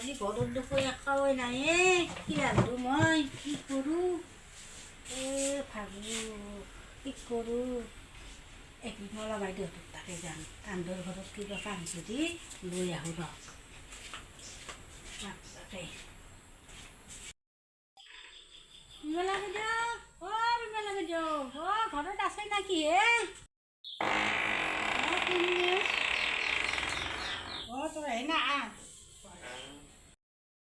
আজি ঘৰত দেখোন একোৱে নাই এ। কি ৰান্ধো মই, কি কৰোঁ? এ ভাবোঁ কি কৰোঁ। এই বিমলা বাইদেউহঁতৰ তাকে যাম, তাহাঁতৰ ঘৰত কিবা কাম যদি লৈ আহোঁ ৰ। তাকে বিমলা বাইদেউ, অ' বিমলা বাইদেউ, অ' ঘৰত আছে নেকি হে? অ' কোনে? অ তই আহি না আহ।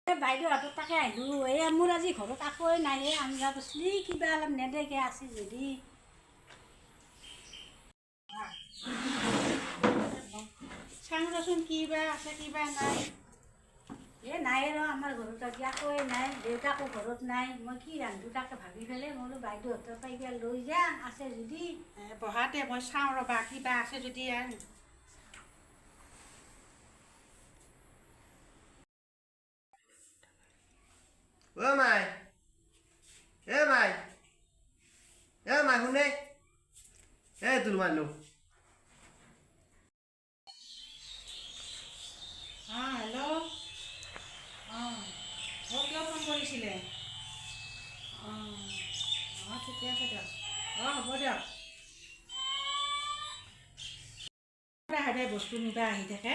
বাইদেউহঁতৰ তাকে আহিলোঁ। এই মোৰ আজি ঘৰত একোৱে নাই এই, আঞ্জা পাচলি কিবা অলপ নেদেখে আছে যদি। চাং ৰচোন, কিবা আছে কিবা নাই। এ নাই ৰ, আমাৰ ঘৰত আজি একোৱে নাই, দেউতাকো ঘৰত নাই। মই কি ৰান্ধো তাকে ভাবি পেলাই মই বোলো বাইদেউহঁতৰ পৰা কিবা লৈ যাওঁ আছে যদি। বহাতে মই চাওঁ ৰ'বা কিবা আছে যদি আন। অ মাই, এ মাই, এ মাই, শুনে এ তোৰ মাৰলো। অঁ হেল্ল', অঁ অঁ কিয় ফোন কৰিছিলে? অঁ অঁ ঠিকে আছে দিয়ক, অঁ হ'ব দিয়ক। সদায় সদায় বস্তু নিবা আহি থাকে,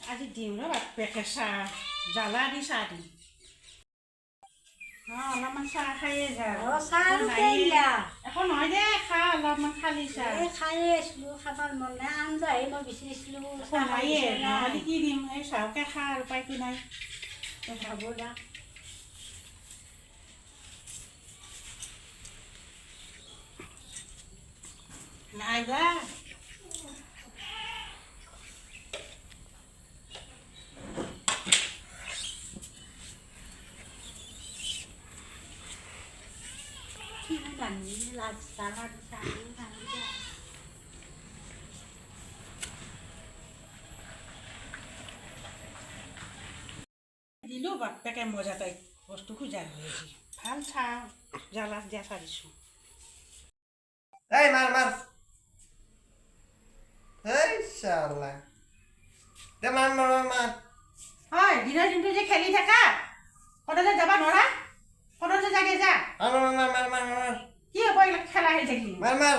আজি দিওঁ ৰ বাপেকে চাহ জ্বালা দি চাহ দিম। অঁ অলপমান চাহ খায়ে যা। অঁ চাহ আৰু নায়ে। কেইলা। একো নহয় দে, খা অলপমান খালি চাহ। এই খায়ে আছিলোঁ, খাবৰ মন নাই, আঞ্জাহে মই বিচাৰিছিলোঁ। একো চাহ খাব নায়ে। বিচৰা নাই। নহ'লে কি দিম, এই চাহকে খা আৰু উপায়তো নাই। হ'ব দা। নাই বা। কি ৰান্ধি লাজ জ্বালা দি চাহ ৰান্ধি দে। দিলোঁ বাপেকে মজা তাইক বস্তু খোজা হৈ আছে। ভাল চাহ জ্বালা দিয়া চাহ দিছোঁ। এই মাৰ মাৰ, এই শালা দে, মাৰ মাৰ মাৰ মাৰ। হয় দিনৰ দিনটো যে খেলি থাকা, সদায় যে যাব নোৱাৰা, সদায় যে যাগে যা। মাৰ মাৰ মাৰ মাৰ মাৰ মাৰ। কি হ'ব এইবিলাক খেলা খেলি থাকিলি? মাৰ মাৰ।